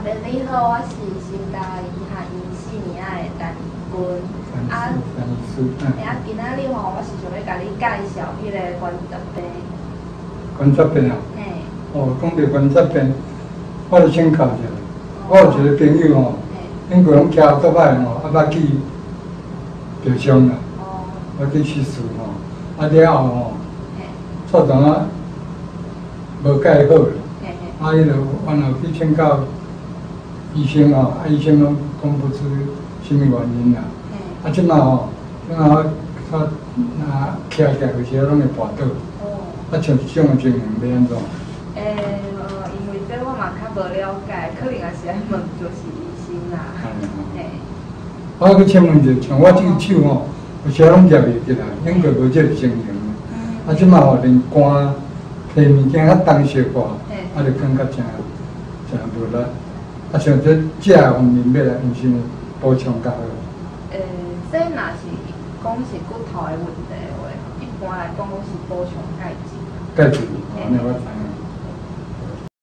伯你好，我是新大醫學院四年仔的陳怡君。啊，陳醫師，嘿啊，今仔日吼，我是想欲共你介紹彼个關節病。關節病啊？嘿。哦，講著關節病，我就請教一下。我有一个朋友吼，頂過攏騎歐多擺吼，啊捌去著傷啦，捌去失事吼，啊了後吼，挫斷啊無蓋好，啊，彼就阮後去請教醫生吼，啊醫生攏講不出啥物原因啦。啊，這馬吼，這馬我我若徛起來有時攏會跋倒。啊，像這種的情形欲按怎？因為這我嘛較無了解，可能也是愛問就是醫生啦。嘿。我閣請問者，像我這个手吼，有時攏舉袂起來，應該無這个情形。啊，這馬吼連肝提物件較重小可，啊，就感覺誠誠無力。啊，像這食方面欲來毋是補充較好？這若是講是骨頭的問題的話，一般來講攏是補充鈣質。鈣質，按呢我知影。